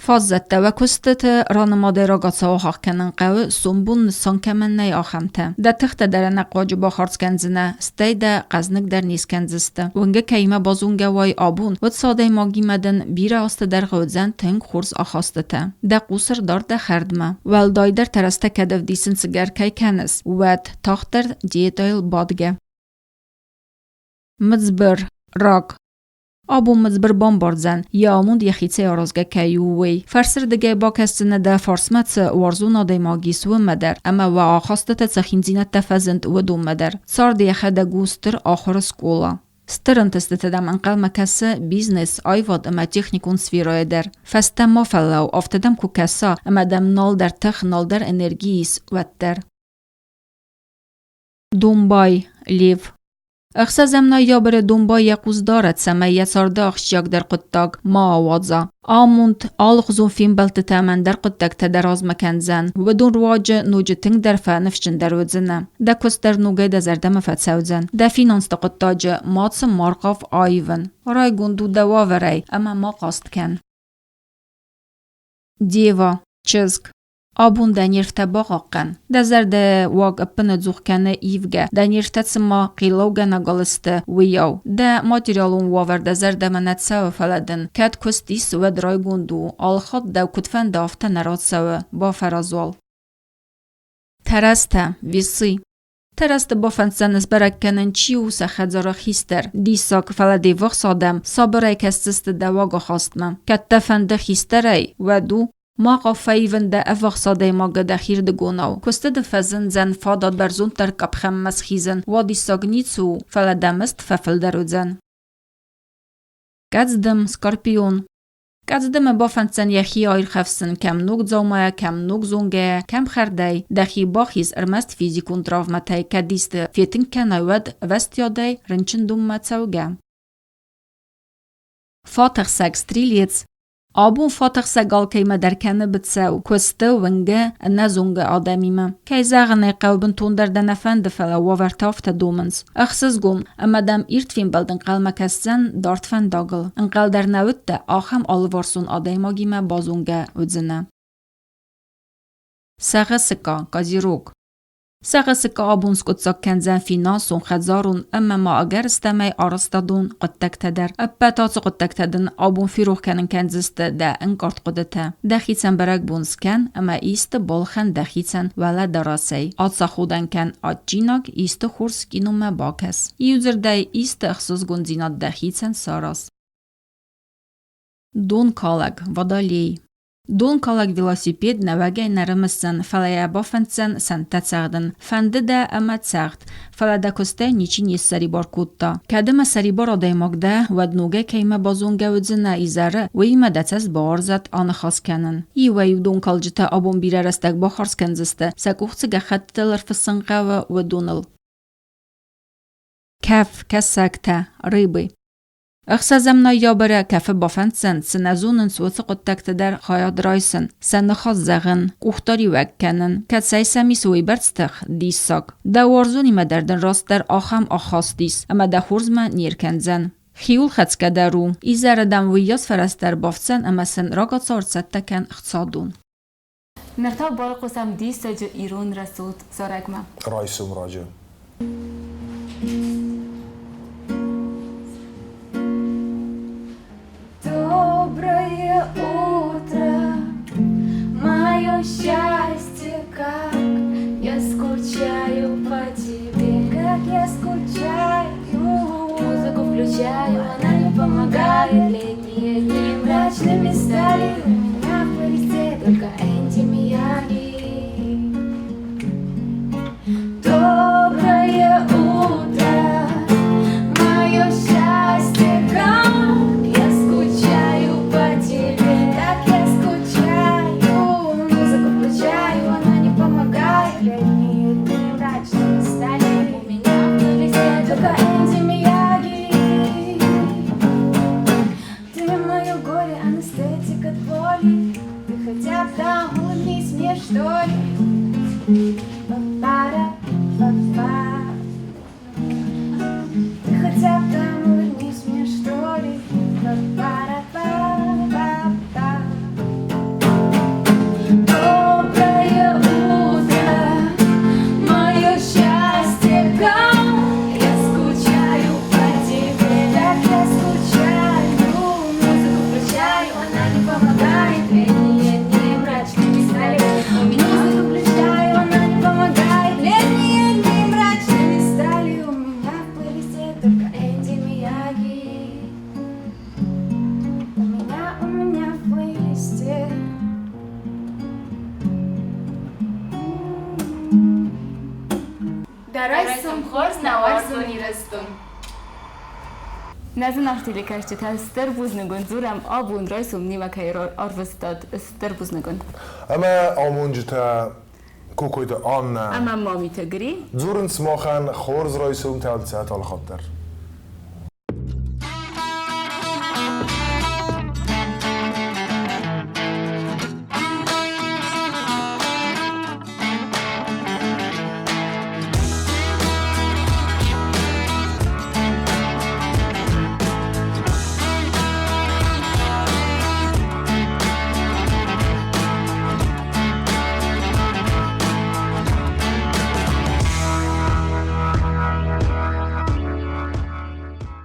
Фаззӕттӕ уӕ куыстыты ранымадӕй рагацау ахахх кӕнын хъӕуы, сомбон нысан кӕмӕн нӕй, ахӕмтӕ. Дӕ тыхтӕ дӕр ӕнӕхъуаджы бахардз кӕндзынӕ, стӕй дӕ хъӕзныг дӕр не скӕндзысты. Уынгӕ кӕимӕ базонгӕ уай абон, уӕд цы адӕймагимӕ дын бирӕ азты дӕргъы уыдзӕн тынг хорз ахастытӕ. Дӕ хъус ӕрдар дӕ хӕрдмӕ. Уӕлдайдӕр тӕрӕзтӕ кӕд ӕвдисын цыгӕр кӕй кӕныс, уӕд тагъддӕр диетӕйыл бадгӕ. Мыдзбыр, рак. Абон Мыдзбыр бамбардзӕн, йӕ амонд йӕхицӕй аразгӕ кӕй у, уый. Фӕрсырдыгӕй бакӕсдзынӕ дӕ фарсмӕ цы уарзон адӕймаг ис, уымӕ дӕр, ӕмӕ уӕ ахастыты цы хиндзинӕдтӕ фӕзынд, уыдонмӕ дӕр. Цард йӕхӕдӕг у стыр ахуыры скъола. Стыр ӕнтыстытӕ дӕм ӕнхъӕлмӕ кӕсы бизнес, аивад ӕмӕ техникон сферӕйы дӕр. Фӕстӕ ма фӕлӕуу, афтӕ дӕм куы кӕса, ӕмӕ дӕм нал дӕр тых, нал дӕр энерги ис, уӕддӕр. Домбай, Лев. Ӕхсӕзӕм ноябры Домбай йӕ хъус дарӕд, цӕмӕй йӕ царды ахсджиагдӕр хъуыддаг ма ауадза. Амонд, алыхуызон фембӕлдтытӕ ӕмӕ ӕндӕр хъуыддӕгтӕ дӕ размӕ кӕндзӕн. Уыдон руаджы ноджы тынгдӕр фӕныфсджындӕр уыдзынӕ. Дӕ куыст дӕр ногӕй дӕ зӕрдӕмӕ фӕцӕудзӕн. Дӕ финансты хъуыддаджы мацы ма рхъав аивын. Райгонд у дӕ уавӕрӕй ӕмӕ ма хъаст кӕн. Дева, чызг. Абон дӕ нервтӕ бахъахъхъӕн. Дӕ зӕрдӕ уаг ӕппынӕдзух кӕны ивгӕ, дӕ нервтӕ цыма хъеллаугӕнӕгыл сты, уыйау. Дӕ материалон уавӕр дӕ зӕрдӕмӕ нӕ цӕуы, фӕлӕ дын кӕд куыст ис, уӕд райгонд у. Алыхатт дӕу куыд фӕнды, афтӕ нӕ рацӕуы. Бафӕраз уал. Тӕрӕзтӕ, весы. Тӕрӕзты бафӕнддзӕн сбӕрӕг кӕнын, чи у сӕ хӕдзары хистӕр. Диссаг, фӕлӕ де ввахс адӕм сабырӕй кӕсдзысты дӕ уагахастмӕ. Кӕд дӕ фӕнды хистӕрӕй, уӕд у Ма хъав фӕивын дӕ ӕввахс адӕймагы дӕхирдыгонау. Куысты дын фӕзындзӕн фадат бӕрзонддӕр къӕпхӕнмӕ схизын, уадиссаг ницы у, фӕлӕ дӕ мызд фӕфылдӕр уыдзӕн. Къӕдздым, скорпион. Къӕдздымы бафӕнддзӕн йӕхи аирхӕфсын кӕм ног дзаумайӕ, кӕм ног зонгӕйӕ, кӕм хӕрдӕй. Дӕхи бахиз ӕрмӕст физикон травмӕтӕй, кӕд исты фетынг кӕнай, уӕд ӕвӕстиатӕй рынчындонмӕ цӕугӕ. Фатӕхсӕг, стрелец. Абон фатӕхсӕг алкӕимӕ дӕр кӕны быцӕу, куысты, уынгы, ӕнӕзонгӕ адӕмимӕ. Кӕй зӕгъын ӕй хъӕуы, бынтондӕр дӕ нӕ фӕнды, фӕлӕ уавӕртӕ афтӕ домынц. Ӕхсызгон, ӕмӕ дӕм ирд фембӕлд ӕнхъӕлмӕ кӕсдзӕн дард фӕндагыл. Ӕнхъӕл дӕр нӕ уыдтӕ, ахӕм алыварсон адӕймагимӕ базонгӕ уыдзынӕ. Сӕгъы сыкъа, козерог. Сӕгъы сыкъа абон скъуыддзаг кӕндзӕн финансон, хӕдзарон ӕмӕ ма ӕгӕрыстӕмӕй арӕзтадон хъуыддӕгтӕ дӕр. Ӕппӕт ацы хъуыддӕгтӕ дын абон ферох кӕнын кӕндзысты дӕ ӕнкъард хъуыдытӕ. Дӕхицӕн бӕрӕгбон скӕн ӕмӕ исты балхӕн дӕхицӕн уӕлӕдарӕсӕй. Ацаходӕн кӕн адджинаг, исты хорз киномӕ бакӕс. Иудзырдӕй, исты ӕхсызгондзинад дӕхицӕн сараз. Донкалӕг, водолей. Донкалӕг велосипед нӕуӕгӕй нӕ рымысдзӕн, фӕлӕ йӕ бафӕнддзӕн сӕнттӕ цӕгъдын. Фӕнды дӕ ӕмӕ цӕгъд, фӕлӕ дӕ куыстӕй ничи не ссӕрибар кодта. Кӕд ӕмӕ сӕрибар адӕймаг дӕ, уӕд ногӕй кӕимӕ базонгӕ уыдзынӕ изӕры, уыимӕ дӕ цӕст бауарзӕд аныхас кӕнын. Иуӕй-иу донкалджытӕ абон бирӕ рӕстӕг бахардз кӕндзысты, сӕ къух цы гӕххӕттытыл ӕрфыссын хъӕуы, уыдоныл. Кӕф, кӕсӕгтӕ, рыбы. Ӕхсӕзӕм ноябры кӕфы бафӕнддзӕн, цы нӕ зонынц, уыцы хъуыддӕгты дӕр хайад райсын, сӕ ныхас зӕгъын, къухдариуӕг кӕнын. Кӕцӕй сӕм ис уыйбӕрц тых? Диссаг. Дӕ уарзонимӕ дӕр дын растдӕр ахӕм ахаст ис, ӕмӕ дӕ хорзмӕ не ркӕндзӕн. Хиуылхӕцгӕ дӕр у. Изӕры дӕм уыйас фӕрӕзтӕ ӕрбафтдзӕн ӕмӕ сын рагацау ӕрцӕттӕ кӕн ӕхцадон. Ныр та байхъусӕм диссаджы ирон рӕсугъд зарӕгмӕ. Райсом раджы. Доброе утро, мое счастье, как я скучаю по тебе, как я скучаю. Музыку включаю, она не помогает. Летние дни мрачными стали, у меня в плейлисте только Энди Мияги. Доброе утро, мое счастье, как я скучаю по тебе, как я скучаю. Музыку включаю, она не помогает. Летние дни мрачными стали, у меня в плейлисте только Энди Мияги. Ты мое горе, анестетик от боли. Дӕ райсом хорз, нӕ уарзон Ирыстон! Нӕ зынаргъ телекӕсджытӕ, стыр бузныг уын дзурӕм, абон райсом немӕ кӕй ӕрвыстат, стыр бузныг уын. Ӕмӕ амонджытӕ Кокойты Аннӕ ӕмӕ Мамиты Гри дзурынц махӕн хорз райсомтӕ алцӕт алхатт дӕр.